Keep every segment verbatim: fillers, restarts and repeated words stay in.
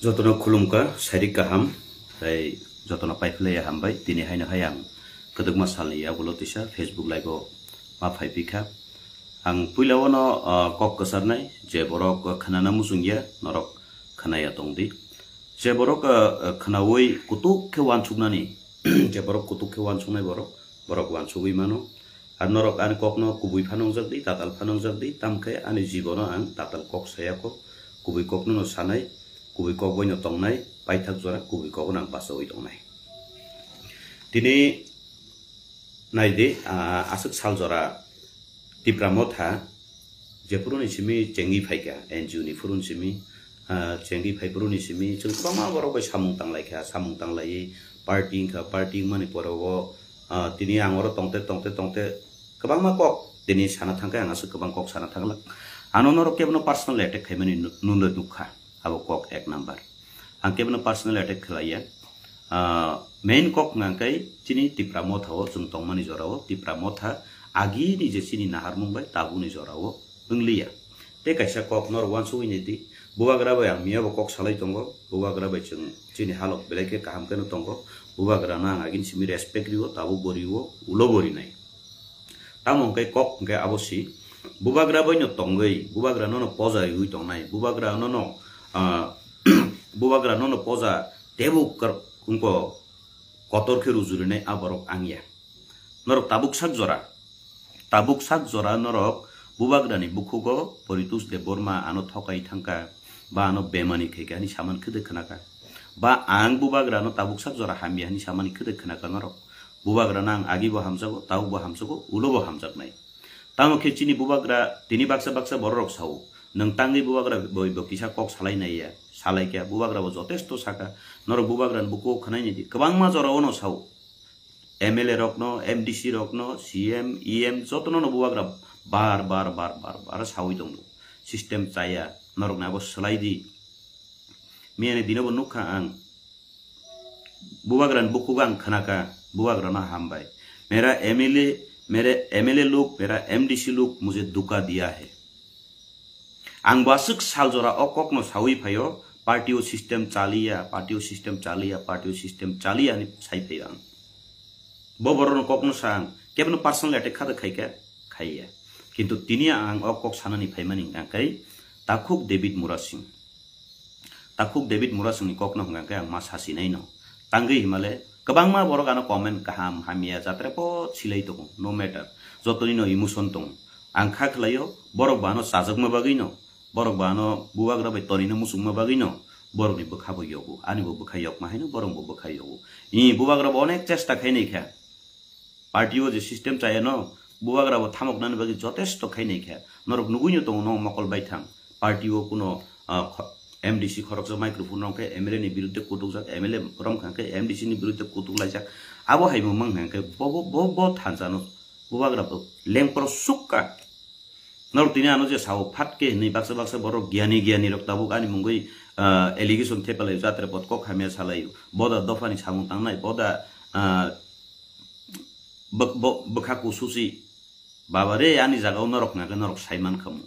Jotono khulumkha, sairik kaham, tei jotono paiphlaiya hambai. Tini haino hai ang kwdwkma salni yagulo tisa Facebook live-o ma phaipikha. Ang puilao no, ah, kok kwcharnai, je borok khnana muchungya, norok khnaya tongdi. Je borok, ah, khnaui kutuk khe uansuknani, je borok kutuk khe uansuknai borok, borok uansugui mano. Ar norok ani kokno kubui phano wngjak di, tatal phano wngjak di, tamkhe ani jibono ang tatal kok saya kho, kubui kokno no sanai, kubui kok bai no tongnai, paithak jora kubui kok no ang bachaui tongnai. Tini nai di, ah, aswk sal jora Tipra Motha, jephuru ni simi chengwi phaikha, N G O ni phuru ni simi, ah, chengwi phai phuru ni simi, chwng kwbangma borok bai samung tanglaikha, samung tanglaiwi party wngkha, party wngmani pore o, ah, tini ang oro tongte, tongte, tongte, kwbangma kok tini sana thangkhe, ang aswk kwbang kok sana thangla. Ano norok kebono personal attack khaimani nu-, nunde nukha, abo kok ek number. Ang kebono personal attack khlaiya. Ah, main kok hwnkha khe chini Tipra Motha o chwng tongmani jora o, Tipra Motha agini je chini naharmung bai tabukni jora o wngliya. Tei kaisa kok norok uansugui nai di, Bubagra bai ang miyabo kok salai tongo, Bubagra bai chwng chini halok belai khe kaham kheno tongo, Bubagra no ang agini simi respect rio, tabuk bo rio, ulo bo rinai. Tamo hwnkhe kok hwnkhe abo si, Bubagra bai no tongwi, Bubagra no no poja riui tongnai, Bubagra no no, ah, Bubagra no no poja tebuk kar-, wngko kotor khe rujurinai a borok ang ya. Norok tabuk sak jora, tabuk sak jora norok Bubagrani bukhugo Poritos Debbarma ano thokai thangkha, ba ano bemani khaikha hwnwi samani khwdwk khnakha, ba ang Bubagrano tabuk sak jora hamya hwnwi samani khwdwk khnakha norok. Bubagrano ang agibo hamjago, tabukbo hamjago, ulobo hamjaknai. Tamo khe chini Bubagra tini baksa baksa bororok sao, nwng tangwi Bubagra bai bo kisa kok salai naiya, salaikha, Bubagra bo jotesto sakha, norok Bubagrani bukhugo khwnai nai di, kwbangma jorao no sao. M L A rokno, M D C rokno, C M, E M jotono no Bubagra bar, bar, bar, bar, bar saui tongo. System chaya, norokni abo swlai di. Miyani dino bo nukha ang. Bubagrani bukhugo ang khnakha, Bubagrano hambai. Mera M L A, mere M L A log, mera M D C log mujhe dhuka diya hai. Ang bo aswk sal jora o kokno saui phaio, party o system chaliya, party o system chaliya, party o system chaliya hinwi sai phaio ang. Bo borokno kokno sa ang, kebono personal attack kha da khaikha, khaiya. Kintu tini ang o kok sanani phaimani hwnkha khe Takhuk David Murasing. Takhuk David Murasingni kokno hwnkha khe ang ma sasinai no. Tangwi himale kwbangma borok ano comment kaham hamya jatra pot silai tongo, no matter. Jotoni no emotion tongo. Ang kha khlaio, borok bo ano chajakma bagwi no, borok bo ano Bubagra bai tonino muchungma bagwi no, borokni bwkha bo yogo, ani bo bwkha yokma haino borok bo bwkha yogo. I Bubagra bo onek chesta khainai kha. Party o je system chayano, Bubagra bo thamoknani bagwi jotesto khainai kha. Norok nugui no tongo no mokol baithang. Party o kuno, ah, kho-, M D C khoroksa microphone rok khe M L A ni birudde kutukjak, M L A rom kha khe M D C ni birudde kutuk laijak. Abo hai bo mang hang khe bo, bo, bo, bo thansa no Bubagra bo lengpro sukka. Norok tini ano je sao phat khe hinwi baksa baksa borok giyani giyani rok tabuk ani mungwi, ah, allegation thepalai jatre pot kok hamya salai. Boda dophani samung tangnai, boda, ah, bwk-, bo-, bwkha kususi. Baba re, ani jagao norok hwnkha khe norok sai man khamu.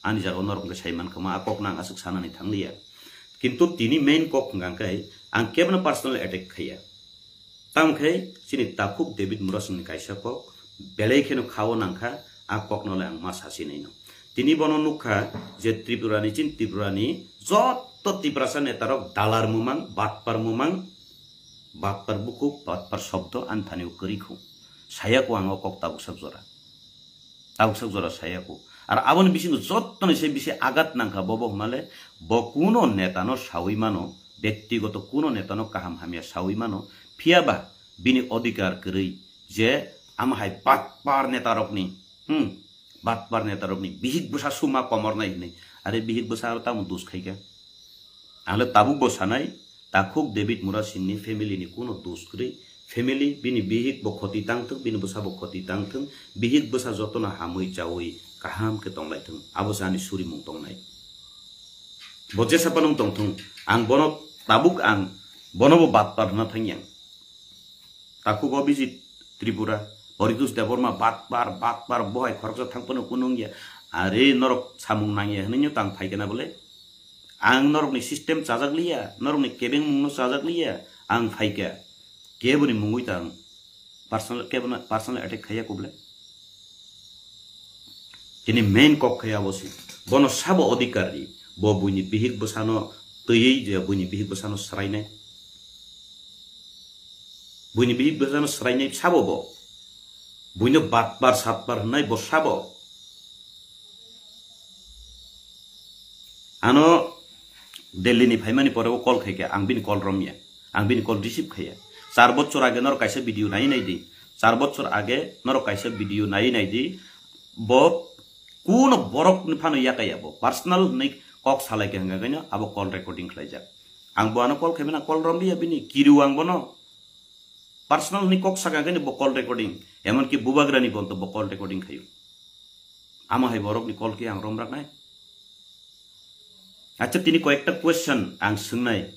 Ani jagao norok hwnkhe sai man khamu, a kokno ang aswk sanani thangliya. Kintu tini main kok hwnkha khe ang kebono personal attack khaiya. Tamo khe chini Takhuk David Murasingni kaisa kok belai kheno khao nangkha, a kokno le ang ma sasinai no. Tini bono nukha je Tripura ni, chini Tripura ni joto Tiprasa netarok dalar mumang, batpar mumang, batpar bukhuk, batpar shobdo ani thani o kwrwi khu. Saya kho ang o kok tabuk sak jora. Tabuk sak jora saya kho. Ar aboni bisingo jottoni se bisi agat nangkha bobo hwnmale bo kuno netano saui mano, bektigoto kuno netano kaham hamya saui mano, phiyaba bini odhikar kwrwi je ama hai batpar netarokni, hmm, batpar netarokni bihik bwsa suma komornai hwnwi. Are bihik bwsa aro tamo dos khaikha? Ang le tabuk bo sanai, Takhuk David Murasingni family ni kuno dos kwrwi. Family, bini bihik bo khoti tangthwng, bini bwsa bo khoti tangthwng, bihik bwsa jotono hamwi chaui kaham khe tonglaithwng, abo se ani surimung tongnai. Bo jesa phano wng tongthwng, ang bono tabuk ang bono bo batpar hwnna thangyang. Takhuk Abhijit Tripura, Poritos Debbarma batpar, batpar, bo hai khoroksa thang phano kunu wngya. Are norok samung nangya hwnwi no tang phaikha na bole? Ang norokni system chajak liya, norokni kebengmungno chajak liya, ang phaikha. Keboni mungwi ta ang personal, kebono personal attack khaiya kuble. Tini main kok khaiya bo se. Bono sabo odhikar di. Bo buini bihik bwsano twiwi je buini bihik bwsano swrainai. Buini bihik bwsano swrainai sabo bo. Buino batpar satpar hwnai bo sabo. Ano Delhi ni phaimani pore o call khaikha, ang bini call romya, ang bini call receive khaiya. Char bochor age norok kaisa video nai nai di, char bochor age norok kaisa video nai nai di, bo kuno borok ni phano yakaya bo personal hwnwi kok salai kha hwnga kaino abo call recording khlaijak. Ang bo ano call khaimani call romliya bini, kiriu ang bono personal hwnwi kok saka kaino bo call recording, emonki bubagrani bonto bo call recording khaio. Amo hai borokni call khe ang romraknai. Acha tini koyekta question ang swngnai.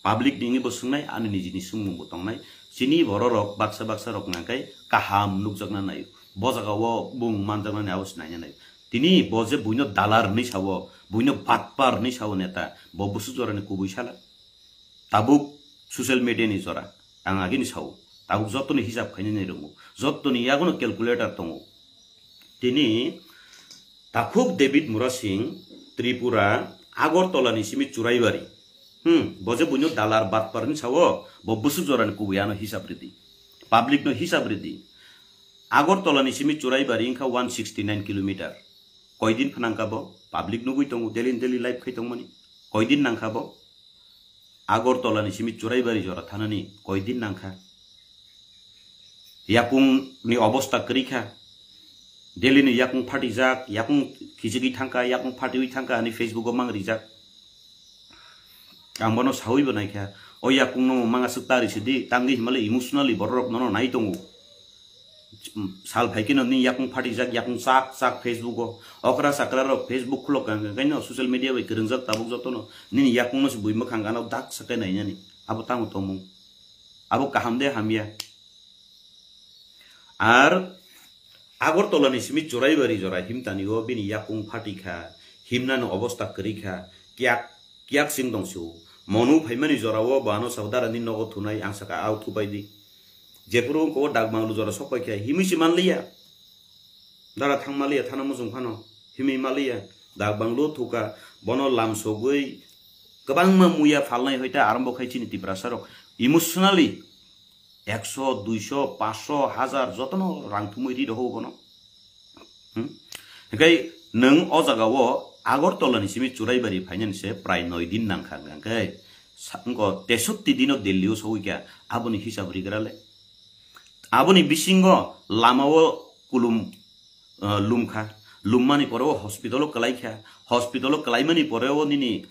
Public ni wngwi bo swngnai, ani nijini swngmung bo tongnai. Chini bororok baksa baksa rok nangkhe kaham nukjakna naio. Bo jaga o bung manjaknani abo se naina naio. Tini bo je buino dalar hwnwi sao, buino batpar hwnwi sao neta, bo bwswk jorani kubui sala. Tabuk social media ni jora, ang agini sao, tabuk jotoni hisab khainani rongo, jotoni yagono calculator tongo. Tini takhuk David Murasing, Tripura, Agartala ni simi Churaibari. Hmm, bo je buino dalar batpar ni sao, bo bwswk jorani kubui ano hisab ridi. Public no hisab ridi. Agartala ni simi Churaibari wngkha one sixty nine kilometer. Koidin phanangkha bo, public nugui tongo, daily daily live khai tongmani. Koidin nangkha bo? Agartala ni simi Churaibari jora thanani koidin nangkha. Yakung ni obosta kwrwi kha. Delhi ni yakung phatijak, yakung khichigwi thangkha, yakung phatiwi thangkha, ani Facebook o mang rijak. Ang bono sawi bo naikha. O yakung no mang aswk tari sidi, tangwi himale emotionally bororok nono nai tongo. Sal phai kheno nini yakung phatijak, yakung chak chak Facebook o. Okra chakra rok Facebook khulok kang kang kaino social media bai kwrwngjak tabuk jotono. Nini yakung no se bui mwkhang gana dak sakai nainani. Abo tamo tongmung. Abo kaham de hamya. Ar Agartala ni simi Churaibari jora himtani o bini yakung phatikha, himnani obosta kwrwi kha, kiyak kiyak sing tong sio. Monu phaimani jora o bo ano sabo dara ni nogo thunai ang saka ao thupai di. Jephuru wngkha o dak banglu jora sok pai kha himwi se manliya. Dara thang maliya thana muchung phano himwi maliya. Dak banglu thuka bono lam sogwi kwbangma muya phalnai hoita arombo khai chini Tiprasa rok emotionally ekso, duiso, paanso, hajar jotono rang thumwi ri rohor bono. Hmm? Hinkhe nwng o jaga o Agartala ni simi Churaibari phainani se prai noi din nangkha hwnkhe sa-, wngkha tesotti dino Delhi o sogwi kha, aboni hisab rigra le. Aboni bisingo lama o kulum, eh, lumkha, lummani pore o hospital o kwlaikha, hospital o kwlaimani pore o nini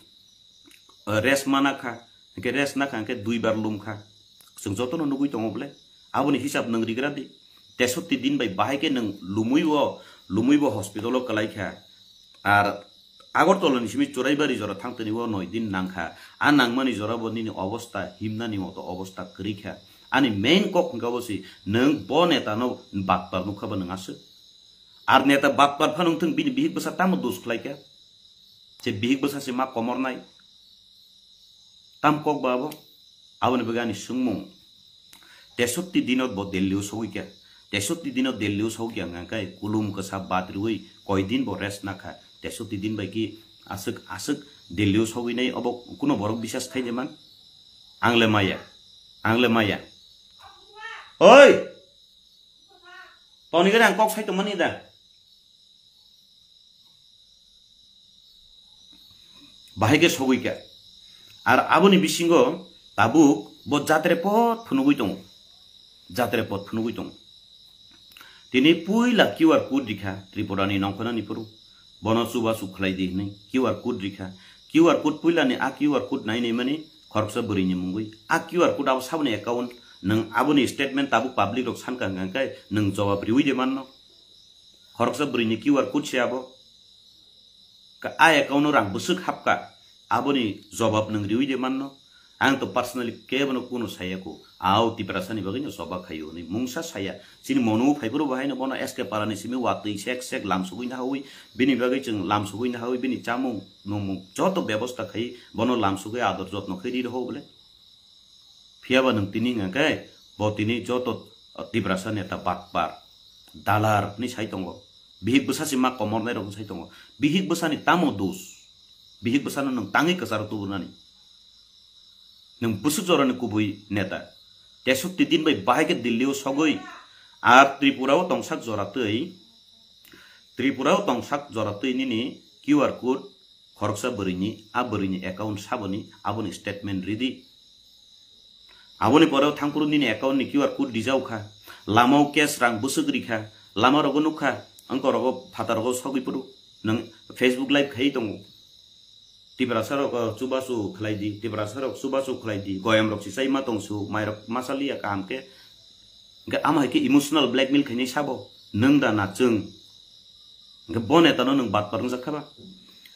rest mana kha, hwnkhe rest na kha, hwnkhe duibar lum kha. Chwng jotono nugui tongo bole. Aboni hisab nwng rigra di. Tesotti din bai bahai khe nwng lumui bo, lumui bo hospital o kwlai kha. Ar Agartala ni simi Churaibari jora thangtoni o noi din nang kha. A nangmani jora bo nini obosta himnani moto obosta kwrwi kha. Ani main kok hwnkha bo si nwng bo neta no batpar nukha bo nwng aswk. Ar neta batpar phano wngthung bini bihik bwsa tamo dos khlai kha. Se bihik bwsa se ma komornai. Tam kok ba abo? Aboni bagwi ani swngmung. Tesotti dino bo Delhi o sogwi kha. Tesotti dino Delhi o sogwi kha hwnkha khe kulum kwsa bad rwui koi din bo rest na kha. Tesotti din bai ki aswk, aswk Delhi o sogwi nai obo kuno borok bisas khai de man? Ang le maya. Ang le maya. Oi! Toni gani ang kok sai tongmani da. Bahai khe sogwi kha. Ar aboni bisingo tabuk bo jatre pot phunugwi tongo. Jatre pot phunugwi tongo. Tini puila Q R code rikha Tripura ni nongkhornani phuru. Bono chubachu khlai di hwnwi Q R code rikha. Q R code puilani a Q R code nai nai mani khoroksa bwrwini mungwi. A Q R code abo saboni account, nwng aboni statement tabuk public rok sankha hwnkha khe nwng jawab riwi de manno. Khoroksa bwrwini Q R code se abo. Ka-, a account o rang bwswk hapkha, aboni jobab nwng riwi de manno. Ang to personally kebono kuno saya ko. Ao Tiprasa ni bagwi no choba khaio ni mungsa saya. Chini mono phaiphuru bahai no bono S K Para ni simi watwi sek sek lam sugwi na hawi. Bini bagwi chwng lam sugwi na hawi. Bini chamung numung joto bebosta khai bono lam sugwi ador jotno khai ri rw bole. Phiya ba nwng tini hwnka khe bo tini joto, uh, Tiprasa neta batpar, dalar ni sai tongo. Bihik bwsa si ma komor nai rok sai tongo. Bihik bwsa ni tamo dos? Bihik bwsa no nwng tangwi kwcharo tubunani. Nwng bwswk jorani kubui neta. Tesukti din bai bahai khe Delhi o sogwi. Ar Tripura o tongsak jora twi, Tripura o tongsak jora twi nini Q R code khoroksa bwrwini, a bwrwini account saboni, aboni statement ridi. Aboni pore o thangphuru nini account ni Q R code rijao kha. Lama o cash rang bwswk rikha. Lama rogo nukha. Angko rogo phatar rogo sogwi phuru. Nwng Facebook live khai tongo. Tiprasa rok, uh, chubachu khlai di, Tiprasa rok chubachu khlai di, goyam rok si chai ma tong su, mai rok ma chaliya kaham khe. Hingke ama hai khe emotional blackmail khainai sabo, nwng da na chwng. Hingke bo neta no nwng batpar wngjak kha ba?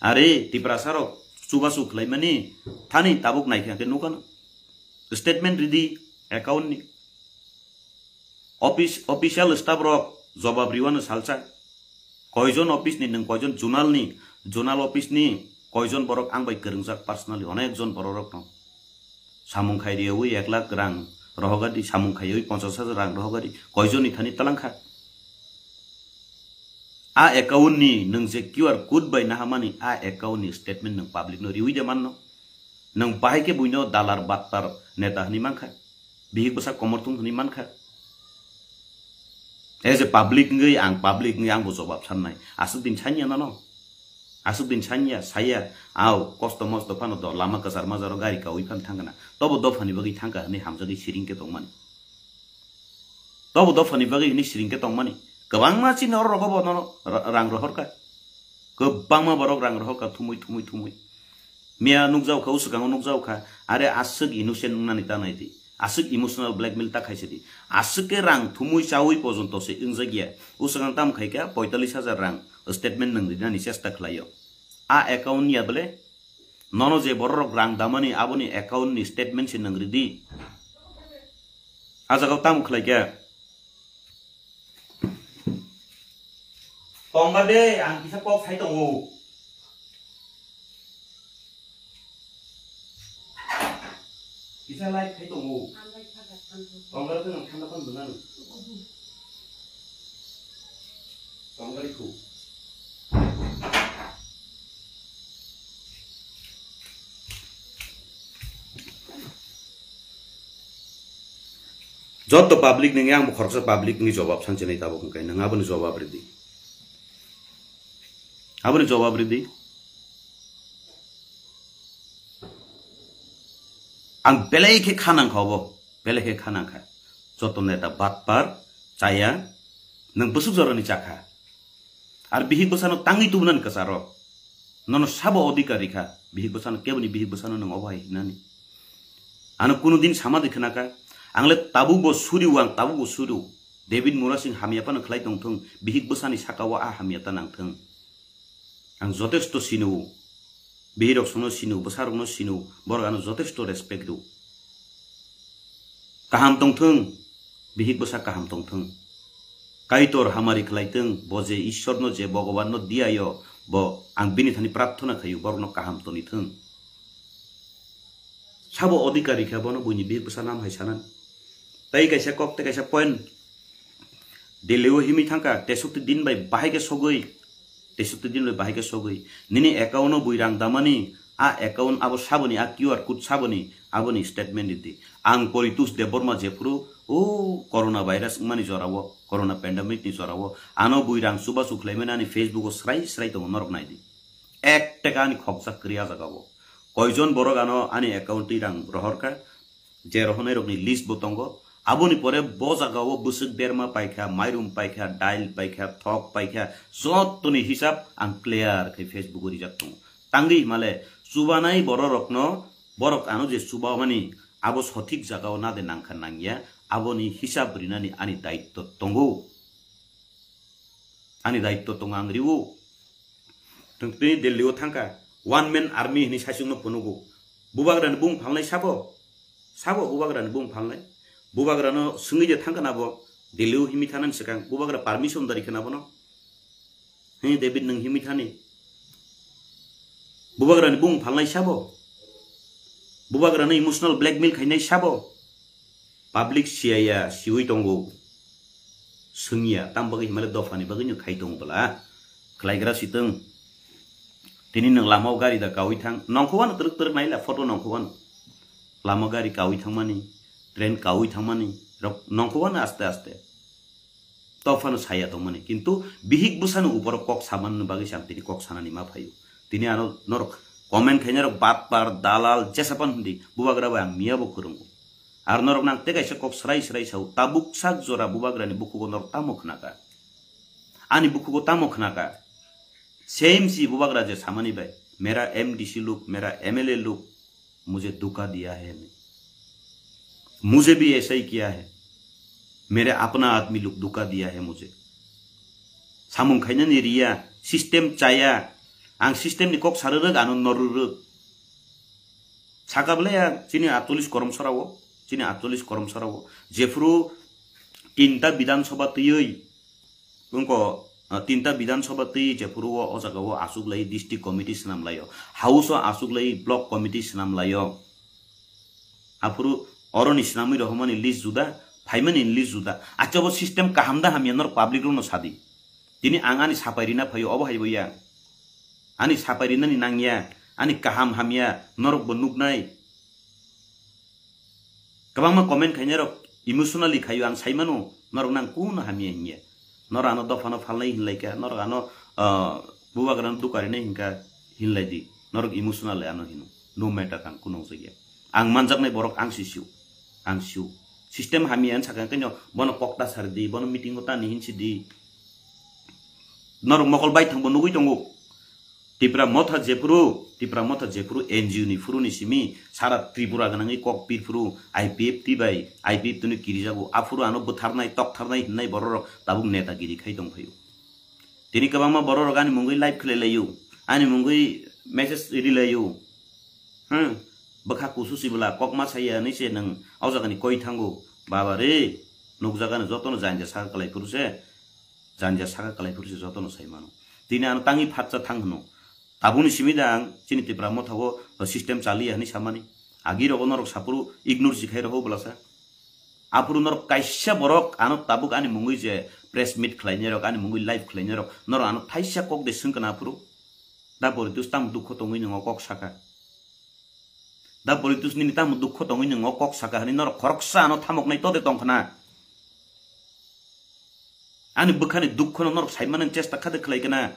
Are Tiprasa rok chubachu khlai mani thani tabuk nai kha khe nukha no. Statement ridi account ni. Office, official staff rok jobab riwano salsa. Koijon office ni nwng, koijon zonal ni, zonal office ni koijon borok ang bai kwrwngjak personally, onek jon borok rok no. Samung khai riyawi ek lakh rang rohogadi, samung khaiwi ponchas hajar rang rohogadi, koijon ni thani talangkha. A account ni nwng je Q R code bai nahamani, a account ni statement nwng public no riwi de manno. Nwng bahai khe buino dalar battar neta hwnwi mankha. Bihik bwsa komorthung hwnwi mankha. As a public wngwi ang, public wngwi ang bo jobab sannai. Aswk din sanya nano. Aswk din sanya, saya, au, kosto mosto phano do, lama kwchar majaro gari kaui phan thangkha na. Tobo dophani bagwi thangkha hwnwi hamjagwi siring khe tongmani. Tobo dophani bagwi hwnwi siring khe tongmani. Kwbangma chini oro rogo bo nono ra-, rang rohorkha. Kwbangma borok rang rohorkha thumui, thumui, thumui. Miya nukjao kha, o swkango nukjao kha, are aswk innocent wngnani ta nai di. Aswk emotional blackmail ta khaisa di. Aswk khe rang thumui chaui pojonto se wngjak ya. O swkang tamo khai kha poitallis hajar rang statement nwng rinani chesta khlaio. A account ya bole? Nono je borok rok rang damani aboni account ni statement se nwng ridi. A jaga o tamo khlai kha? Tongba de, ang kisa kok sai tongo. Kisa light khai tongo. Tongba de, ang thanda phano nang. Tongba de khu. Joto public nini ang bo khoroksa public ni jobab sanchini tabuk hwnkhe nwng aboni jobab ridi. Aboni jobab ridi. Ang belai khe khanang kha obo, belai khe khanang kha. Joto neta batpar chaya, nwng bwswk jorani chakha. Ar bihik bwsano tangwi tubunani kwcharo. Nono sabo odhikar rikha, bihik bwsano, keboni bihik bwsano nwng obo hai hinani. Ano kuno din sama de khwnakha, ang le tabuk bo suriu, ang tabuk bo suriu. David Murasing hamya phano khlai tongthung, bihik bwsani saka o a hamya ta nangthung. Ang jotesto sino, bihirok sono sino, bwsarokno sino, borok ano jotesto respect rw. Kaham tongthung, bihik bwsa kaham tongthung. Kaitor hamari khlaithung, bo je Ishwarno, je Bhagwanno diyayo, bo ang bini thani prarthana khaio, borokno kaham tonithung. Sabo odhikar rikha bono buini bihik bwsa nam hai sanan. Tai kaisa kok, tai kaisa point. Delhi o himwi thangkha, tesukti din bai bahai khe sogwi, tesukti din bai bahai khe sogwi. Nini account o bui rang damani, a account abo saboni, a Q R code saboni, aboni statement ridi. Ang Poritos Debbarma jephuru, o corona virus wngmani jorao, corona pandemic ni jorao, ano bui rang chubachu khlaimani ani Facebook o srai srai tongo, norok naidi. Ek taka ani khokjak kwrwi a jagao. Koijon borok ano ani account twi rang rohorkha, je rohornai rokni list bo tongo. Aboni pore bo jagao bwswk berma paikha, mairum paikha, dail paikha, thok paikha, jottoni hisab ang clear khai Facebook o rijak tongo. Tangwi himale chubanai bororokno, borok ano je chubamani, abo sothik jagao nade nangkha nangya, aboni hisab rinani ani daitto tongo. Ani daitto tongo ang riwo. Tongtwi Delhi o thangkha, one man army hini saichung no phunugo. Bubagrani bung phalnai sabo? Sabo bubagrani bung phalnai? Bubagrano swngwi je thangkha nabo, Delhi o himwi thanani swkang bubagra permission dari khna bono. He David, nwng himwi thani? Bubagrani bung phalnai sabo? Bubagrano emotional blackmail khainai sabo? Public siyaya, siwi tongo. Swngya, tam bagwi himale dophani bagwi no khai tongo bwla. Khlaigra sitwng. Tini nwng lama o gari da kawi thang. Nongkho wano twrwk twrwk naila photo nongkho wano. Lama gari kawi thangmani, train kawi thangmani. Rok nongkho wano aste aste. Tophano saya tongmani. Kintu bihik bwsano uporo kok samanni bagwi se ang tini kok sanani ma phaio. Tini ano norok comment khainai rok batpar, dalal, jesapan hindi. Bubagra bai ang miya bo kwrwngo. Ar norok nang tei kaisa kok srai srai sao, tabuk sak jora bubagrani bukhugo norok tamo khnaka? Ani bukhugo tamo khnaka? Same si bubagra je samani bai, mera M D C luk, mera M L A luk, mujhe dhuka diya hai, mujhe bhi aisa hi kiya hai, mere apna admi luk dhuka diya hai mujhe. Samung khainani riya, system chaya, ang system ni kok sarwrwk, ano norwrwk. Saka bwle ya chini atchollish korom sorao, chini atchollish korom sorao. Jephuru tinta Bidhan Sabha twiwi, wngko, ah, tinta Bidhan Sabha twi jephuru o, o jaga o aswk lai district committee swnam laio, house o aswk lai block committee swnam laio. Aphuru oroni swnamwi rohormani list juda, phaimani list juda. Acha bo system kaham da hamya norok public rokno sadi. Tini ang ani sapai rina phaio, obo hai bo ya. Ani sapai rinani nangya, ani kaham hamya norok bo nuknai. Kwbangma comment khainai rok emotionally khaio, ang saimano norok nang kuno hamya hinya. Norok ano dophano phalnai hinlaika, norok ano, ah, bubagrano dukarinai hinka hinlai di. Norok emotional le ano hino. No matter, ang kuno jagya. Ang manjaknai borok ang si sio. Ang sio. System hamya ang sakang keno bono kokta sar di, bono meeting o tani hinsi di. Norok mokol bai thangbo nugui tongo. Tipra Motha jephuru, Tipra Motha jephuru N G O ni phuru ni simi sara Tripura gwnangwi kok pirphuru I P F T bai, I P F T ni kirijago, aphuru ano bwtharnai, toktharnai hinnai bororok tabuk netagiri khai tongphaio. Tini kwbangma bororok ani mungwi live khlai laio, ani mungwi message ri laio. Hmm, bwkha kusu sibwla kokma saya hinwi se nwng o jagani koi thango. Baba re, nukjagani jotono janja saka kwlai phuru se, janja saka kwlai phuru se jotono sai mano. Tini ano tangwi phatsa thang hwno. Tabukni simi da ang chini Tipra Motha o system chaliya hinwi samani. Agi rogo norok saphuru ignore si khai roho bwlasa. Aphuru norok kaisa borok ano tabuk ani mungwi je press meet khlainai rok, ani mungwi live khlainai rok, norok ano thaisa kok de swngkana aphuru. Da Poritus tamo dukho tongwi nwngo kok saka? Da Poritus nini tamo dukho tongwi nwngo kok saka hinwi norok khoroksa ano thamoknai tode tongkhna? Ani bwkhani dukhono norok saimani chesta khade khlai kana?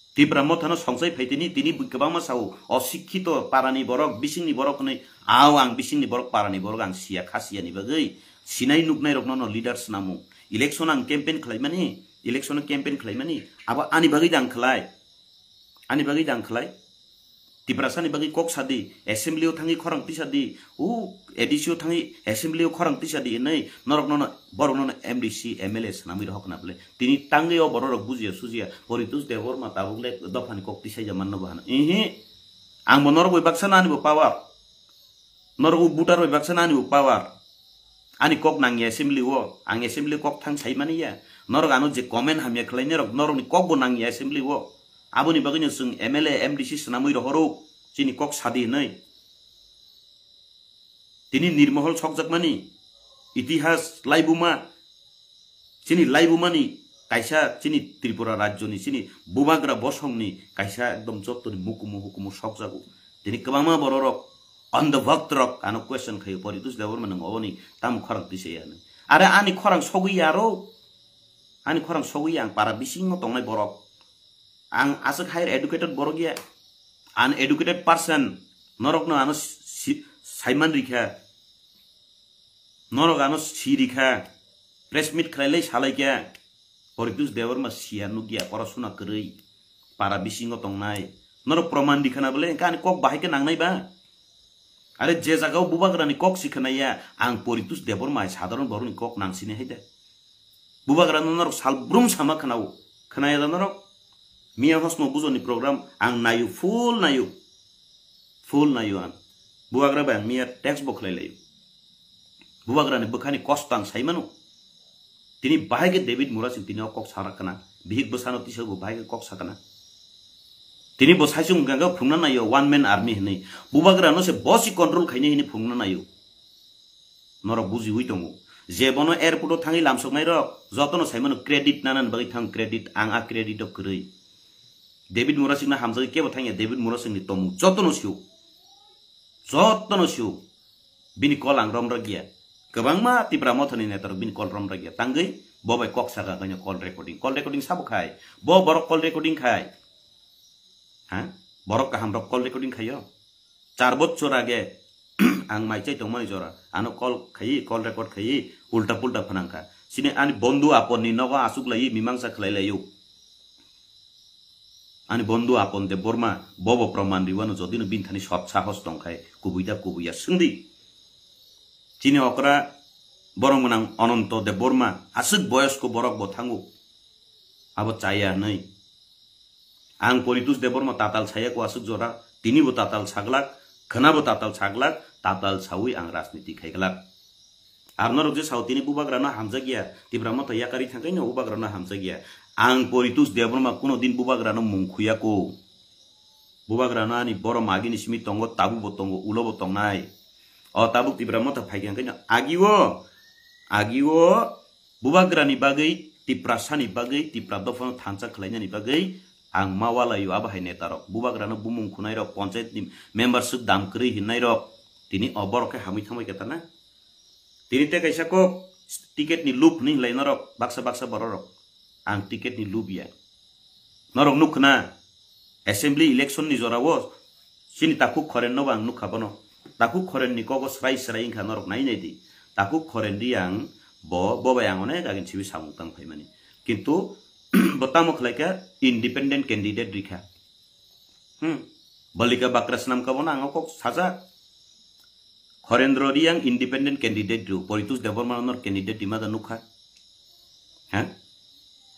Tipra Mothano songsai phai tini, tini bw-, kwbangma sao, osikkito parani borok, bisingni borok hwnwi, ao ang bisingni borok, parani borok ang siya, kha siyani bagwi sinai nuknai rokno no leader swnamo. Election ang campaign khlaimani, election campaign khlaimani, abo ani bagwi da ang khlai. Ani bagwi da ang khlai. Tiprasani bagwi kok sadi, assembly o thangwi khorang tisa di, o A D C o thangwi assembly o khorang tisa di hinwi norok nono, borok nono M D C, M L A swnamwi rohor khna bwle. Tini tangwi o borok rok bujiya sujiya, Poritus Debbarma tabuk le dophani kok tisaija manno bo hano. Ihi, ang bo norok bai baksa nani bo power. Norok bo voter bai baksa nani bo power. Ani kok nangya assembly o, ang assembly kok thang sai mani ya. Norok ano je comment hamya khlai norok, norokni kok bo nangya assembly o. Aboni bagwino chwng M L A, M D C swnamwi rohoro, chini kok sadi hinwi. Tini nirmohol sokjakmani, itihas laibuma, chini laibumani kaisa chini Tripura rajyoni chini bubagra bosongni kaisa ekdom jottoni mukumu hukumu sokjago. Tini kwbangma bororok, on the vote rok ano question khaio, Poritus Debbarma nwng oboni tamo khorang tisa ya hinwi. Are ani khorang sogwi ya aro, ani khorang sogwi ya, ang para bisingo tongnai borok. Ang aswk higher educated borok ya, uneducated person, norokno ano si-, saiman rikha, norok ano si rikha, press meet khlai lai salai kha, Poritus Debbarma siya nukya, porasuna kwrwi, para bisingo tongnai, norok proman rikha na bwle, hwnkhe ani kok bahai khe nangnai ba? Are je jagao bubagrani kok si khwnaya, ang Poritus Debbarma hai sadharon borokni kok nang sini hai de. Bubagrano norok salbrum sama khwnao. Khwnaya da norok? Miya hosno bujoni program ang nayo, full nayo. Full naio ang. Bubagra bai ang miya text bo khlai laio. Bubagra ni bwkhani kosto ang sai mano. Tini bahai khe David Murasing tini o kok sarak kana. Bihik bwsano tisa bo bahai khe kok sakana. Tini bo saisung hwnkha khe phungna naio one man army hinwi. Bubagra no se bosi control khaini hinwi phungna naio. Norok bujiwi tongo. Je bono airport o thangwi lamsoknai rok, jotono sai mano credit nanani bagwi thang credit, ang a credit o kwrwi. David Murasing no hamjagwi kebo thangya, David Murasing ni tomung jotono sio. Jotono sio. Bini call ang romrok ya. Kwbangma Tipra Mothani netarok bini call romrok ya. Tangwi bo bai kok saka kanya call recording. Call recording sabo khai. Bo borok call recording khai. Ha? Borok kaham rok call recording khaio. Char bochor age ang mai chai tongmani jora. Ano call khai, call record khai, ulta pulta phanang kha. Sini ani bondhu apon ni nogo asuk lai mimangsa khlai laio. Ani bondhu Apon Debbarma, bobo proman riwano jodino bini thani sot sahos tongkhai, kubui da kubui ya swngdi. Chini okra borok gwnang Ananto Debbarma, aswk boyosko borok bo thango. Abo chaya hwnwi. Ang Poritus Debbarma tatal saya ko aswk jora, tini bo tatal saglak, khwna bo tatal saglak, tatal sawi ang rajniti khaiglak. Ar norok je sao tini bubagrano hamjakya, Tipra Motha yakari thangkhaino bubagrano hamjakya. Ang Poritus Debbarma kuno din bubagrano mung khuyako. Bubagrano ani borom agini simi tongo, tabuk bo tongo, ulo bo tongnai. O tabuk Tipra Motha phaikha hwnkhaino agio, agio bubagrani bagwi, Tiprasani bagwi, Tipra dophano thansa khlainani bagwi ang ma walaio abo hai netarok. Bubagrano bumung khunairok, ponchayatni member swk dam kwrwi hinnairok, tini o borok khe hamwi thangbai khe tana. Tini tei kaisa kok ticket ni loop hinwi hinlai norok baksa baksa bororok. Ang ticket ni loop ya. Norok nukkha na assembly election ni jora o chini Takhuk Khoren no bo ang nukkha bono. Takhuk Khoren ni kogo srai srai wngkha norok nai nai di. Takhuk Khoren di ang bo, bo bai ang onek agin sibi samung tang phaimani. Kintu bo tamo khlai kha independent candidate rikha. Hmm. Balika bakra swnam ka bono ang kok sajak. Khorendro Riang independent candidate rw, Poritus Debbarma nor candidate rima da nukha. Ha?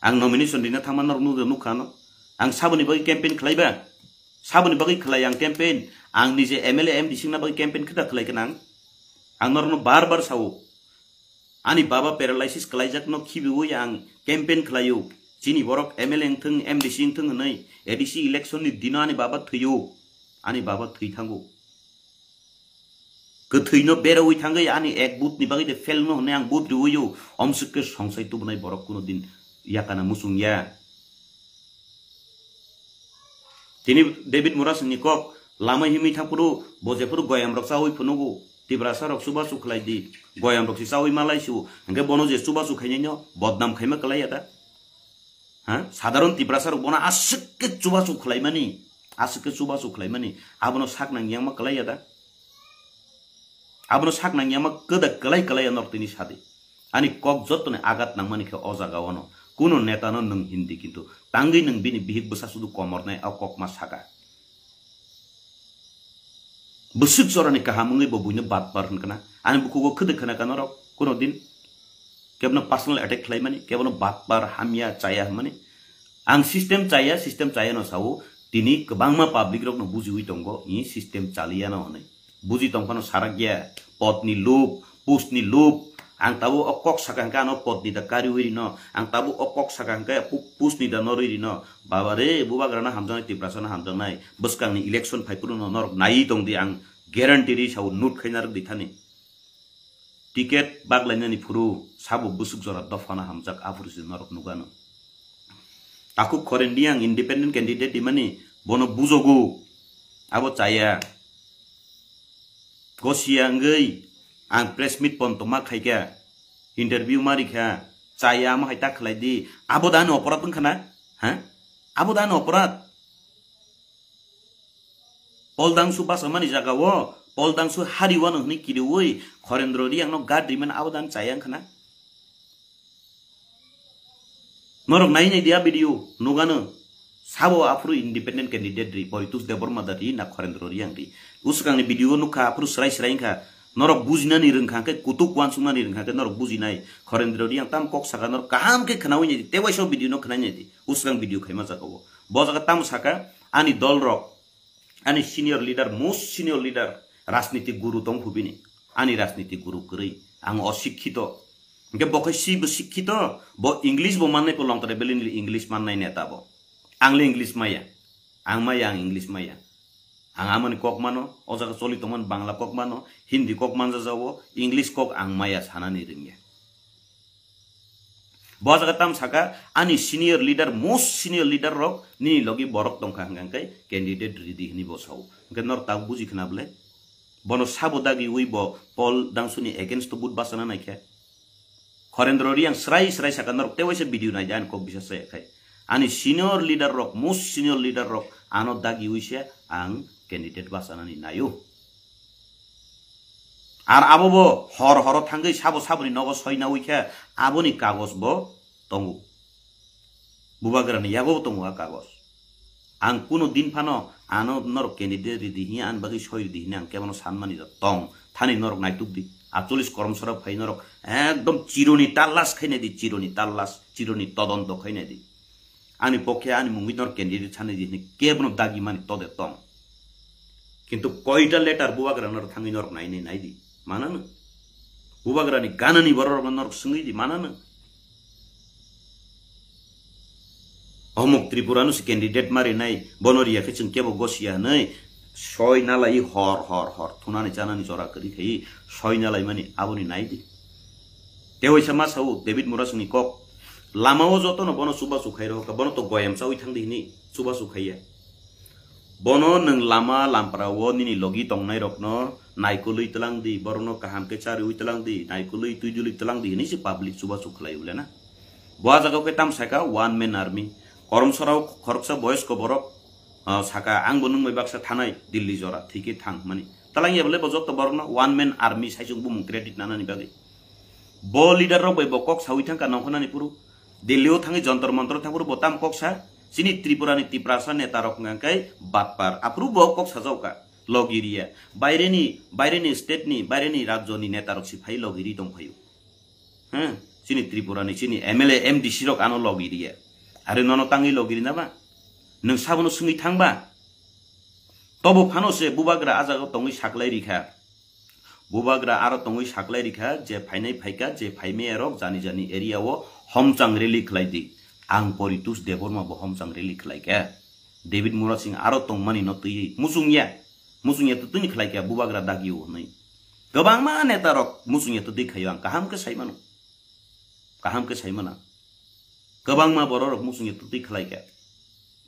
Ang nomination rina thangma nor nukha no. Ang saboni bagwi campaign khlaiba. Saboni bagwi khlai ang campaign. Ang nije M L A M D C na bagwi campaign khita khlai kanang. Ang norno bar bar sao. Ani baba paralysis khlaijakno khibiwi ang campaign khlaio. Chini borok M L A wngthung, M D C wngthung hwnwi A D C election ni dino ani baba thwio. Ani baba thwi thango. Kwthwino berawi thangwi ani ek booth ni bagwi de fail no hwnwi ang booth riwio. Omswk khe songsai tubunai borok kuno din yakana muchung ya. Tini David Murasing ni kok lama himwi thangphuru bo jephuru goyam rok chawi phunugo, Tiprasa rok chubachu khlai di, goyam rok si chawi malai su, hwnkhe bono je chubachu khainai no bodnam khaima kwlai ya da? Ha? Sadharon Tiprasa rok bono aswk khe chubachu khlaimani, aswk khe chubachu khlaimani, abono sak nang yangma kwlai ya da? Abono sak nang yangma kwda kwlai kwlai ya norok tini sadi. Ani kok jottoni agat nangmani khe o jaga ono. Kuno neta no nwng hindi kintu tangwi nwng bini bihik bwsa sudu komornai o kok ma saka. Bwswk jorani kaham wngwi bo buino batpar hwnkha na. Ani bukhugo khwdwk khna ka norok kuno din. Kebono personal attack khlaimani, kebono batpar hamya chaya hwnmani. Ang system chaya, system chaya no sao, tini kwbangma public rok no bujiwi tongo, i system chaliya no hwnwi. Buji tongphano sarak ya, pot ni loop, post ni loop, ang tabo o kok saka hwnkhe ano pot ni da kariwi rino, ang tabo o kok saka hwnkhe pu-, post ni da norwi rino. Baba re, bubagra no hamjaknai, Tiprasa no hamjaknai, bwskang ni election phaiphuru no norok naiwi tong di, ang guarantee ri sao, note khaina rwk di thani. Ticket baglainani phuru sabo bwswk jora dophano hamjak aphuru se norok nukgano. Takhuk Khoren Riang independent candidate rimani bono bujogo, abo chaya. Gosiya wngwi ang press meet pontoma khaikha, interview ma rikha, chaya amo hai ta khlai di, abo da ani oporad wngkha na? Ha? Abo da ani oporad? Poldangsu basamani jaga o, Poldangsu hariwano hwnwi kiriwi Khorendro Riangno guard rimani abo dan chaya wngkha na? Norok nai nai dia video, nugano. Sabo aphuru independent candidate ri, Poritus Debbarma da ri na Khorendro Riang ri. Usukangni video o nukha aphuru srai srai wngkha. Norok bujinani rwngkha khe, kutuk uansuknani rwngkha khe norok bujinai. Khorendro Riang tam kok saka norok kaham khe khnawi nai di, tei waisa video no khnai nai di. Usukang video khaima jaga o. Bo jaga tamo saka ani dol rok. Ani senior leader, most senior leader, rajniti guru tong phu bini. Ani rajniti guru kwrwi. Ang osikkito. Hwnkhe bo khai si bo sikkito, bo English bo mannai po longtare belini English mannai neta bo. Ang le English maya. Ang maya, ang English maya. Ang amani kok mano, o jaga choli tongmani Bangla kok mano, Hindi kok manjajao, English kok ang maya sanani rwngya. Bo jaga tam saka, ani senior leader, most senior leader rok nini logi borok tongkha hwnkha hwnkhe candidate ridi hwnwi bo sao. Hwnkhe norok tabuk buji khna bwle? Bono sabo dagi ui bo Paul Dangsuni against to vote bachana naikhe. Khorendro Riang srai srai saka norok tewaisa video naidi ani kok bisa se khai. Ani senior leader rok, most senior leader rok ano dagi ui se ang candidate bachanani naio. Ar abo bo hor horo thangwi sabo saboni nogo soina ui khe aboni kagos bo tongo. Bubagrani yago tongo a kagos. Ang kuno din phano ano norok candidate ridi hiya, ani bagwi soi ridi hini ang kebono sanmani da tong. Thani norok naituk di. Atcholis koromsora phai norok ekdom chironi talas khainai di, chironi talas, chironi todonto khainai di. Ani pokhe ani mungwi norok candidate sanai di hini kebono dagi mani tode tong. Kintu koita letter Bubagra norok thangwi norok nainai nai di. Manano? Bubagrani ganani bororokno norok swngwi di, manano? Omuk Tripura no se candidate ma rinai, bono riya khe chwng kebo gosiya hwnwi soi nalai hor hor hor thunani chanani jora kwrwi khai soi nalai mani aboni nai di. Tewaisa ma sao David Murasingni kok, lama o jotono bono chubachu khai rohorkha, bono to goyam chawi thang di hini chubachu khaiya. Bono nwng lama lampra o nini logi tongnai rokno naikolwi tlang di, borokno kaham khe chariwi tlang di, naikolwi twi dulwi tlang di hini se public chubachu khlai ule na. Bo a jaga khe tam saka one man army. Koromsora o khoroksa boyosko borok, ah, saka ang bo nwng bai baksa thanai Delhi jora thike thang mani. Talang ya bole bo joto borokno one man army sai chwng bumung credit nanani bagwi. Bo leader rok bai bo kok sawi thangkha nongkhornani phuru. Delhi o thangwi Jantar Mantar thang phuru bo tam kok sa. Chini Tripura ni Tiprasa neta rok hwnkha khe batpar. Aphuru bo kok sajao ka. Logi riya. Baire ni, baire ni state ni, baire ni rajyo ni neta rok si phai logi ri tong phaio. Huh? Chini Tripura ni, chini M L A, M D C rok ano logi riya. Are nono tangwi logi rina ba? Nwng sabono swngwi thang ba? Tobo phano se Bubagra a jaga tongwi saklai rikha. Bubagra aro tongwi saklai rikha, je phainai phaikha, je phaimaya rok jani jani area o homchang rally khlai di. Ang Poritus Debbarma bo homchang rally khlai kha. David Murasing aro tongmani no twi muchungya. Muchungya to tini khlai kha Bubagra dagi o hwnwi. Kwbangma neta rok muchungya to twi khaio ang kaham khe sai mano. Kaham khe sai mano. Kwbangma borok rok muchungya to twi khlai kha.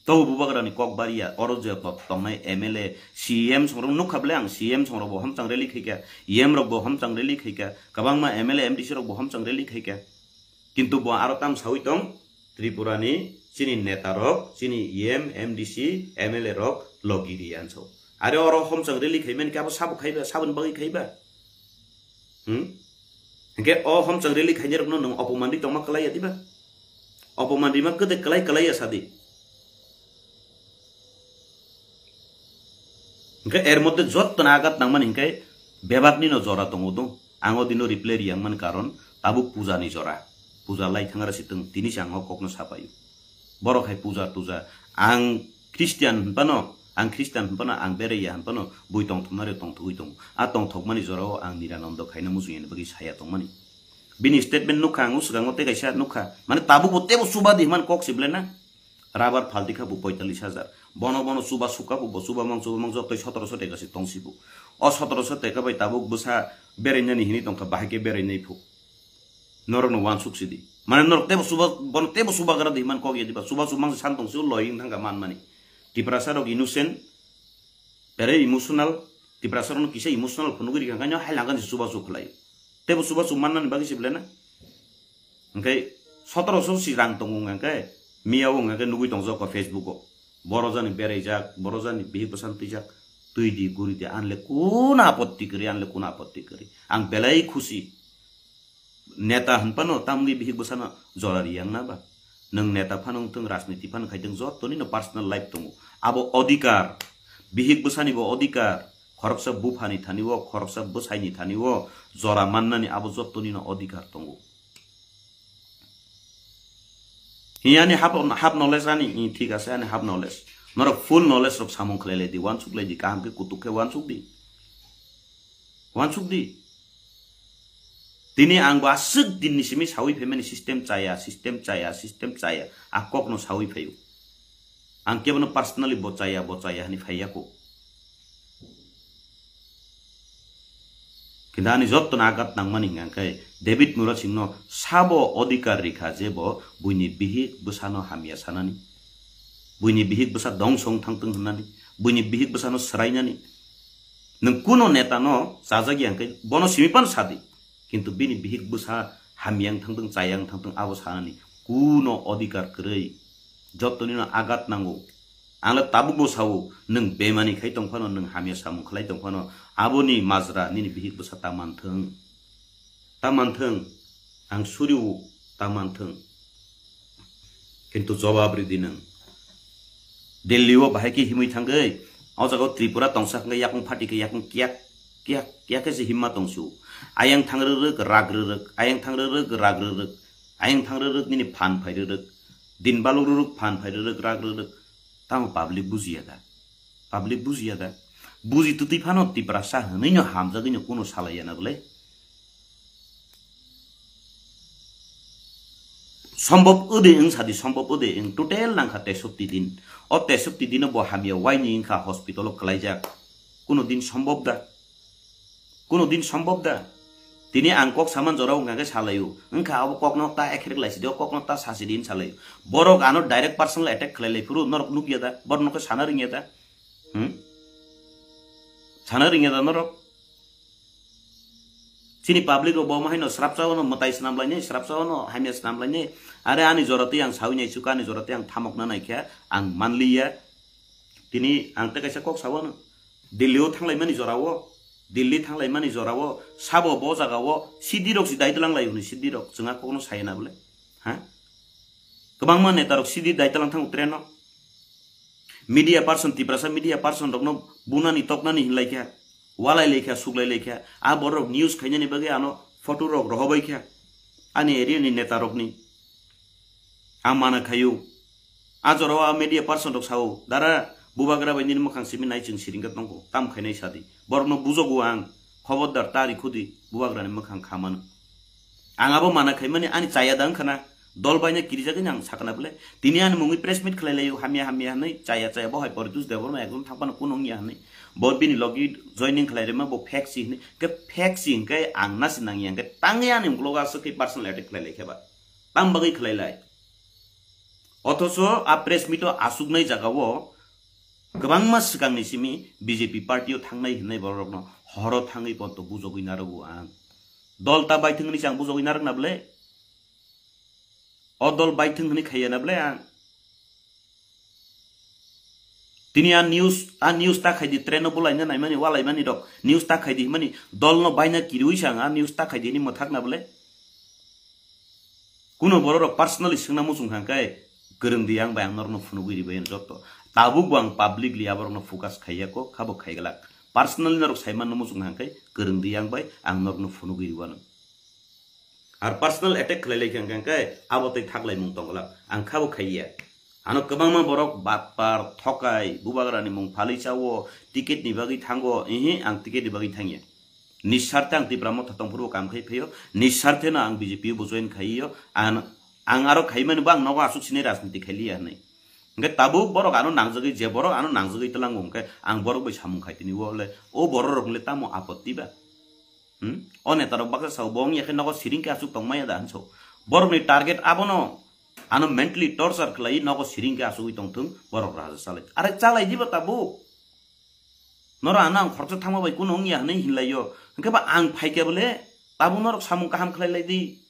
Tobo Bubagrani kok bariya, oro je to-, tongnai M L A, C M songrok nukha bole ang, C M songrok bo homchang rally khaikha, E M rok bo homchang rally khaikha, kwbangma M L A, M D C rok bo homchang rally khaikha. Kintu bo aro tam sawi tong, Tripura ni chini neta rok, chini E M, M D C, M L A rok logi ri anso. Are oro homchang rally khaimani khe abo sabo khaiba, saboni bagwi khaiba? Hmm? Hingke o homchang rally khainai rokno nwng opoman ri tongma kwlai ya diba? Opoman rima kwdwi kwlai kwlai ya sadi. Hingke er moddhe jottoni agat nangmani hingke bebakni no jora tongo do. Ang o dino reply riyang mani karon tabuk puja ni jora. Puja lai thangra sitwng tini se ang o kokno sapaio. Borok hai puja tuja. Ang Christian hinphano, ang Christian hinphano, ang beraiya hinphano, bui tongthoknari tongthogwi tongo. A tongthokmani jorao ang Nirananda khaina muchungya bagwi saya tongmani. Bini statement nukha ang o swkango tei kaisa nukha. Mane tabukbo tebo chuba di hwnmani kok se belai na. Rabar phalti kha bo poitallis hajar. Bono bono chuba sukha bo, bo chuba mang chuba mang jotoi sotoroso teka se tongsi bo. O sotoroso teka bai tabuk bwsa berainani hini tongkha, bahai khe berainai phu. Norokno wansuk sidi. Mane norok tebo suba, bono tebo subagra di hwnmani kok ya diba. Suba suk mangsa san tong sio loi wng thangkha manmani. Tiprasa rok innocent, very emotional. Tiprasa rokno kisa emotional phunugwi rikha, hwnkhai no hai langkha ni suba suk khlai. Tebo suba suk mannani bagwi se belai na. Hwnkhe sotoroso si rang tongo hwnkhe, miya o hwnkhe nugwi tongjak o Facebook o. Boro jani beraijak, boro jani bihik bwsano twijak. Twi di, guri di, anle kun apotti kwrwi, anle kun apotti kwrwi. Ang belai khusi. Neta hwnphano tamni bihik bwsano jora riyang na ba? Nwng neta phano wngthung, rajniti phano khaithung, jotoni no personal life tongo. Abo odhikar, bihik bwsani bo odhikar, khoroksa buphani thani o, khoroksa bwsaini thani o jora mannani abo jotoni no odhikar tongo. Hi ani half, half knowledge ani, i, thik ase, ani half knowledge. Norok full knowledge rok samung khlai lai di, wansuk lai di, kaham khe kutuk khe wansuk di. Wansuk di. Tini ang bo aswk din ni simi sawi phaimani system chaya, system chaya, system chaya. A kok no sawi phaio. Ang kebono personally bo chaya, bo chaya hani phaiya ko. Kintu ani jotto no agat nangmani hingka khe David Murasing no sabo odhikar rikha je bo buini bihik bwsano hamya sanani. Buini bihik bwsa dongso wng thangtwng hwnani. Buini bihik bwsano swrainani. Nwng kuno neta no chajak ya hingkhe bono simi pan sadi. Kintu bini bihik bwsa hamya wng thangtwng, chaya wng thangtwng abo sanani. Kuno odhikar kwrwi. Jottoni no agat nango. Ang le tabuk bo sao, nwng bemani khai tong phano, nwng hamya samung khlai tong phano, aboni majra nini bihik bwsa ta manthwng. Ta manthwng, ang suriu ta manthwng. Kintu jobab ridi nwng. Delhi o bahai khe himwi thangwi, o jaga o Tripura tongsa hwnkhe yakung phati khe yakung kiyak, kiyak, kiyak khe se himma tongsu. Ayang thang rwrwk, rak rwrwk, ayang thang rwrwk, rak rwrwk, ayang thang rwrwk nini phan phai rwrwk, din baluk rwrwk, phan phai rwrwk, rak rwrwk. Tamo public bujiya da? Public bujiya da? Buji twtwi phano Tiprasa hwnwi no hamjagwi no kuno salaiya na bwle? Sombhob ode wng sadi, sombhob ode wng, total nangkha tesokti din. O tesokti dino bo hamya waini wngkha hospital o kwlaijak. Kuno din sombhob da? Kuno din sombhob da? Tini ang kok saman jorao wngkha khe salaio. Wngkha abo kokno ta ekherek laisidi, o kokno ta sasidi hin salaio. Borok ano direct personal attack khlai lai phuru norok nukya da? Borok nokhe sana ringya da? Hmm? Sana ringya da norok? Chini public rok bo ma haino srapsa ono mwtai swnam lainai, srapsa ono hamya swnam lainai. Are ani jora twi ang sawi nai chuka, ani jora twi ang thamokna naikha, ang manliya. Tini ang tei kaisa kok sawano. Delhi o thanglaimani jorao, Delhi thanglaimani jorao, sabo bo jagao, sidirok si dai tlanglai hwnwi sidirok, chwngha kokno saya na bwle? Ha? Kwbangma netarok sidi dai tlang thango train o. Media person, Tiprasa media person rokno bunani toknani hinlaikha, walai laikha, suklai laikha. A borok news khainani bagwi ano photo rok rohobaikha. Ani area ni netarokni. A mana khayu. A jorao a media person rok sao, "Dara, bubagra bai nini mwkhang simi nai chwng siring khe tongkho, tam khainai sadi. Borokno bujogo ang, khobordar ta rikhudi, bubagrani mwkhang kha mano." Ang abo mana khaimani ani chaya da wngkha na, dol baina kirijagwi ang sakna bwle. Tini ani mungwi press meet khlai laio, hamya hamya hwnwi, chaya chaya bo hai Poritos Debbarma ekdom thang phano kuno wngya hwnwi. Bo bini logi joining khlai rima bo fake si hwnwi, khe fake si hwnkhe ang nasi nangya hwnkhe tangwi ani uklogo aswk khe personal attack khlai lai khe ba. Tam bagwi khlai lai. Othocho a press meet o aswknai jagao kwbangma swkangni simi B J P party o thangnai hwnwi borokno horo thangwi ponto bujogwi narwgo ang. Dol ta baithwngni se ang bujogwi narwkna bwle? O dol baithwng hwnwi khaiya na bwle ang? Tini a news, a news ta khaidi, train o bulaina naimani, walaimani rok news ta khaidi himani, dol no baina kiriwi se ang a news ta khaidi hini mwthak na bwle? Kuno borok rok personally swngna muchung kha khe, kwrwng di ang bai, ang norokno phunugwi ribai ang jotto. Tabuk bo ang publicly aborokno focus khaiya ko, khabo khaiglak. Personally norok saimanno muchung kha khe, kwrwng di ang bai, ang norokno phunugwi riwano. Ar personal attack khlai lai khe ang khe abo tei thaklaimung tongglak. Ang khabo khaiya. Ano kwbangma borok batpar, thokai, bubagrani mung phalwi chao, ticket ni bagwi thango, ihi ang ticket ni bagwi thangya. Niswarte ang Tipra Motha tongphuru kam khai phaio, niswarte no ang B J P bo join khaiyo, ang, ang aro khaimani bo ang nogo aswk sinai rajniti khailiya hinwi. Hingke tabuk borok ano nangjagwi, je borok ano nangjagwi tlango hingke ang borok bai samung khai tini o le, o borok rok le tamo apotti ba? Hmm? O neta rok baksa sao bo wngya khe nogo siring khe aswk tongmaya da hinso. Borok ni target abono ano mentally torture khlai nogo siring khe aswk tongthung borok raja chalai. Are chalai diba tabuk? Noro ano ang khoroksa thangma bai kuno wngya hinwi hinlaio. Hingke ba ang phaikhe bole tabuk norok samung kaham khlai lai di.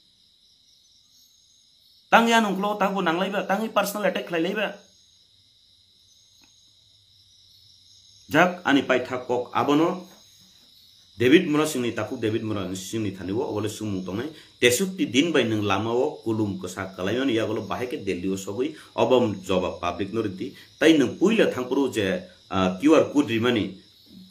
Tangwi ano uklogo tabuk nanglaiba, tangwi personal attack khlai laiba. Jak ani paithak kok abono David Murasingni takhuk David Murasingni thani o obole swngmung tongnai. Tesukti din bai nwng lama o kulum kwsa kalaimani yagulo bahai khe Delhi o sogwi obo jobab public no rwdi. Tai nwng puila thangphuru je, ah, Q R code rimani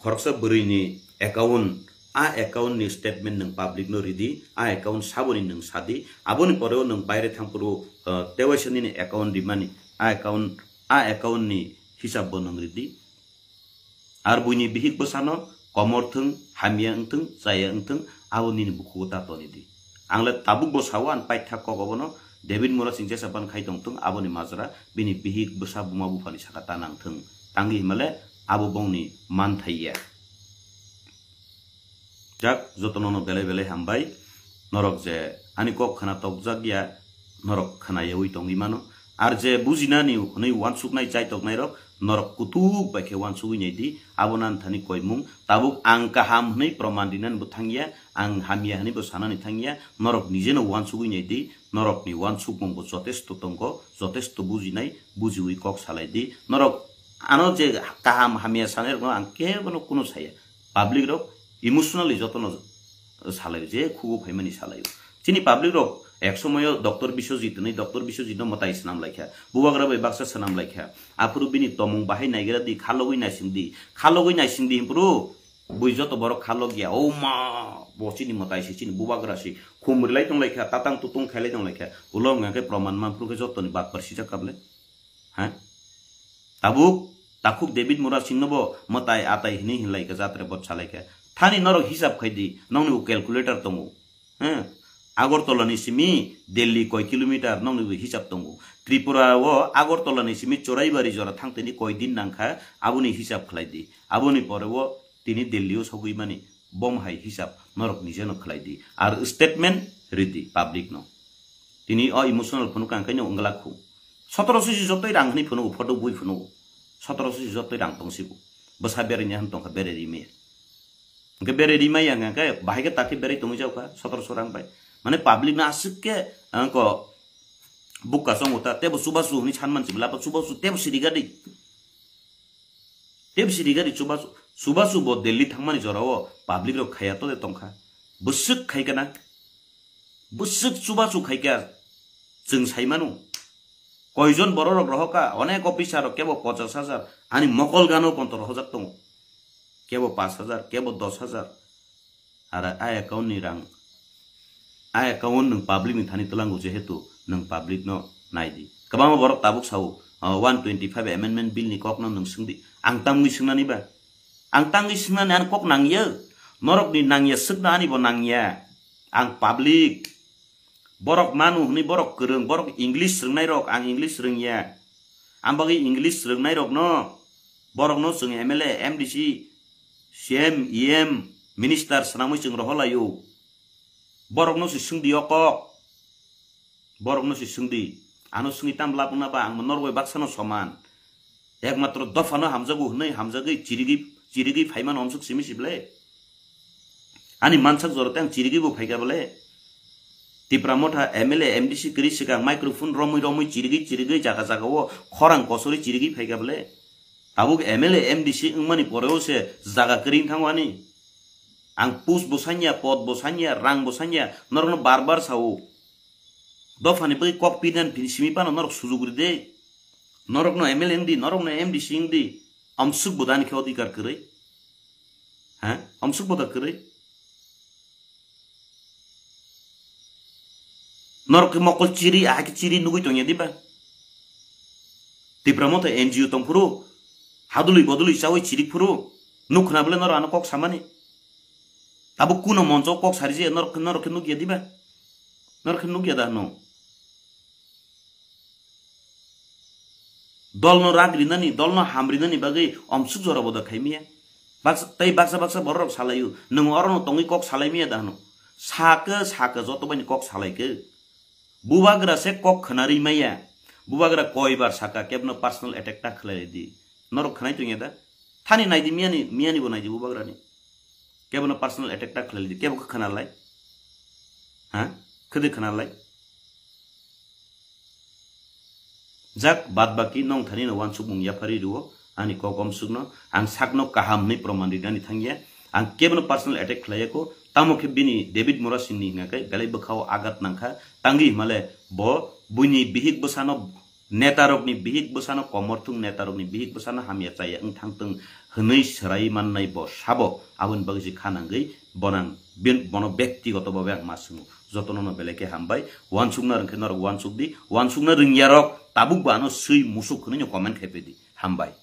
khoroksa bwrwini account, a account ni statement nwng public no ridi, a account saboni nwng sadi, aboni pore o nwng baire thangphuru, ah, tewaisa nini account rimani, a account, a account ni hisab bo nwng ridi. Ar buini bihik bwsano komor thwng, hamya wngthwng, chaya wngthwng, abo nini bukhugo ta toni di. Ang le tabuk bo sao, ang paitha kok obono, David Murasing jesa ban khai tongthwng, aboni majra bini bihik bwsa buma buphani saka ta nangthwng. Tangwi himale abo bongni manthai ya. Jak, jotono no belai belai hambai. Norok je ani kok khna tokjak ya, norok khna yaui tongwi mano. Ar je bujinani hwnwi uansuknai chaitoknairok, norok kutuk bai khe uansugwi nai di, abo nan thani koimung. Tabuk ang kaham hwnwi proman rinani bo thangya, ang hamya hwnwi bo sanani thangya, norok nijeno uansugwi nai di, norokni uansukmung bo jotesto tongo, jotesto bujinai, bujiwi kok salai di. Norok ano je kaham hamya sanairokno ang kebono kuno saya. Public rok emotionally jotono salaio, je khugo phaimani salaio. Chini public rok ek somoyo Doctor Biswajit hwnwi, Doctor Biswajit no mwtai swnam laikha, bubagra bai baksa swnam laikha. Aphuru bini tomung bahai naigra di, khalogwi naising di, khalogwi naising di himpuru bui joto borok khalok ya. O ma, bo chini mwtai se, chini bubagra se, khum rilai tong laikha, tatang tutung khailai tong laikha. Ulo wngkha khe proman manphuru khe jotoni bakpar sijak kable. Ha? Tabuk, takhuk David Murasing no bo mwtai atai hwnwi hinlai kha, jatre bot salai kha. Thani norok hisab khai di, nokni bo calculator tongo. Ha? Agartala ni simi Delhi koi kilometer nokni bo hisab tongo. Tripura o Agartala ni simi Choraibari jora thangtini koi din nangkha, aboni hisab khlai di. Aboni pore o tini Delhi o sogwi mani, bom hai hisab norok nijeno khlai di. Ar statement ridi public no. Tini o emotional phunuk ang kaino wngla khu. Sotoroso si jotoi rang hwnwi phunugo, photo bui phunugo. Sotoroso si jotoi rang tong sibo. Bwsa berai ni han tongkha, berai ri maya. Hwnkhe berai ri maya hwnkhe bahai khe takhe berai tongwi jaukha sotoroso rang bai. Mane public no aswk khe, ah, ko bukka chongo ta, tebo chubachu hwnwi sanman sibla, chubachu tebo sirigadi. Tebo sirigadi chubachu, chubachu bo Delhi thangmani jorao public rok khaya to de tongkha. Bwswk khai kana? Bwswk chubachu khaikha, chwng sai mano. Koijon bororok rohokha, onek officer rok kebo pochas hajar, ani mokol gano ponto rohojak tongo. Kebo pas hajar, kebo dos hajar. Ara a account ni rang, a account nwng public ni thani twlango, jehetu nwng public no nai di. Kwbangma borok tabuk sao, ah, one twenty five amendment bill ni kok no nwng swng di. Ang tamwi swngnani ba? Ang tangwi swngnani ani kok nangya. Norok ni nangya swkna ani bo nangya. Ang public. Borok manu hwnwi borok kwrwng, borok English rwngnai rok, ang English rwngya. Ang bagwi English rwngnai rok no, borok no chwng M L A, M D C, C M, E M, minister swnamwi chwng rohor laio. Borok no se swngdi o kok. Borok no se swngdi. Ano swngwi tam lab wngna ba, ang norok bai baksa no soman. Ekmatro dophano hamjago hwnwi hamjagwi chirigwi, chirigwi phaimano omsuk simi sible. Ani mansak jora tei ang chirigwi bo phaikha bole. Tipra Motha M L A, M D C kwrwi swkang microphone romwi romwi chirigwi chirigwi jaga jaga o khorang kosori chirigwi phaikha bole. Tabuk M L A, M D C wngmani poreo se jaga kwrwi wngthango ani. Ang post bo sanya, pod bo sanya, rang bo sanya, norokno bar bar sao. Dophani bagwi kok pinan phi simi phano norok sujuk ride. Norokno M L A wngdi, norokno M D C wngdi. Amsuk bodani khe odhikar kwrwi. Ha? Amsuk boda kwrwi. Norok khe mokol chiri, ahai khe chiri nugwi tongya diba? Tipra Motha N G O tongphuru, hadului bodului chawi chirikphuru, nuk khna bole norok ano kok samani? Tabuk kuno moncho kok sari je norok, norok khe nukya diba? Norok khe nukya da hwno? Dolno rag rinani, dolno ham rinani bagwi omsuk jora boda khaimiya. Baksa, tei baksa baksa bororok salaio, nwng orono tongwi kok salaimiya da hwno? Sakhe, sakhe joto baini kok salaikhe. Bubagra se kok khna ri maya. Bubagra koibar saka kebno personal attack ta khlai di. Norok khnai tongya da? Thani naidi miyani, miyani bo naidi bubagrani. Kebno personal attack ta khlai di. Kebo khe khna lai? Ha? Khede khna lai? Jak, bad baki nong thani no wansukmung yaphari rwo, ani kok omsukno, ang sakno kaham hwnwi proman rinani thangya, ang kebono personal attack khlaiya kho, tamo khe bini David Murasing ni hwnga khe belai bwkhao agat nangkha, tangwi himale bo buini bihik bwsano, netarokni bihik bwsano, komorthung netarokni bihik bwsano hamya chaya wng thangtwng hwnwi swrai mannai bo sabo, aboni bagwi se kha nangwi bonang bin-, bono bektigoto bhabe ang ma swngo. Jotono no belai khe hambai. Wansukna rwngkhe norok wansuk di. Wansukna rwngyarok tabuk bo ano swi musuk hwnwi no comment khai pedi. Hambai.